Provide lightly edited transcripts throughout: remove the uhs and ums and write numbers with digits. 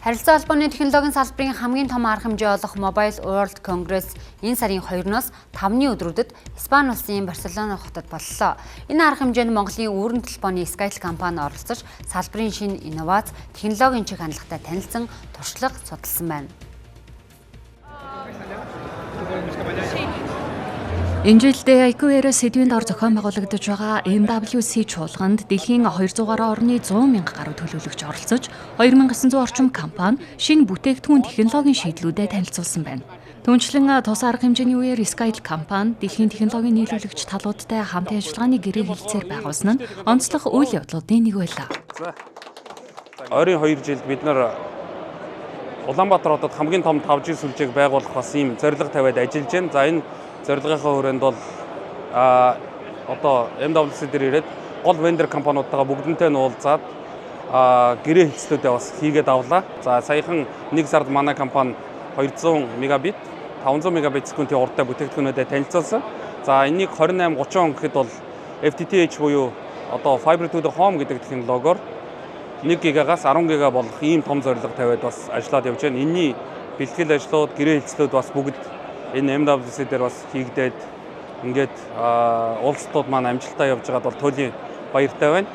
Харилцаа холбооны технологийн салбарын хамгийн том арга хэмжээ болох Mobile World Congress энэ сарын 2-оос 5-ны өдрүүдэд Испани улсын Барселона хотод боллоо. Энэ арга хэмжээнд Монголын үүрэн телефоны Skytel компани оролцож, салбарын шинэ инновац, технологийн чиг хандлагатай танилцсан, туршлага судалсан байна. Энэ жилдээ IQ-ээр сэдвийн дор зохион байгуулагдаж байгаа MWC чуулганд дэлхийн 200 гаруй орны 100 мянга гаруй төлөөлөгч оролцож, 2900 орчим компани шинэ бүтээгдэхүүн технологийн шийдлүүдэд танилцуулсан байна. Түүнчлэн тус арга хэмжээний үеэр Skytel компани дэлхийн технологийн нийлүүлэгч талуудтай хамтын ажиллагааны гэрээ хэлэлцээр байгуулсан нь онцлог үйл явдлуудын нэг байлаа. Ойрын 2 жилд бид нар Улаанбаатар хотод хамгийн том 5G сүлжээг байгуулах бас ийм зорилго тавиад ажиллаж байна. За, энэ зорилгынхаа хүрээнд бол одоо MWC дээр ирээд гол vendor компаниудтайгаа бүгдэнтэй нь уулзаад гэрээ хэлцлүүдээ бас хийгээд авлаа. За, саяхан нэг сард манай компани 200 мегабит, 500 мегабит секундын хурдтай бүтээгдэхүүнүүдэд танилцуулсан. За, энийг 28 30 он гэхэд бол FTTH буюу одоо Fiber to the Home гэдэг технологиор 1 гигагаас 10 гига болох ийм том зорилго тавиад бас ажиллаад явж байна. Энийний бэлтгэл ажлууд, гэрээ хэлцлүүд бас бүгд энэ MWC дээр бас хийгдээд, ингээд уулзалтууд маань амжилттай явж байгаад бол туйлын баяртай байна.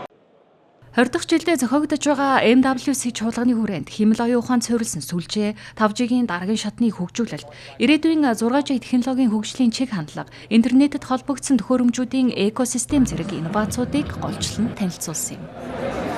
20 дахь жилдээ зохиогдож байгаа MWC чуулганы хүрээнд хиймэл оюун ухаанд суурилсан сүлжээ, 5G-ийн дараагийн шатны хөгжүүлэлт, ирээдүйн 6G технологийн хөгжлийн чиг хандлага, интернетэд холбогдсон төхөөрөмжүүдийн экосистем зэрэг инновацуудыг голчлон танилцуулсан юм.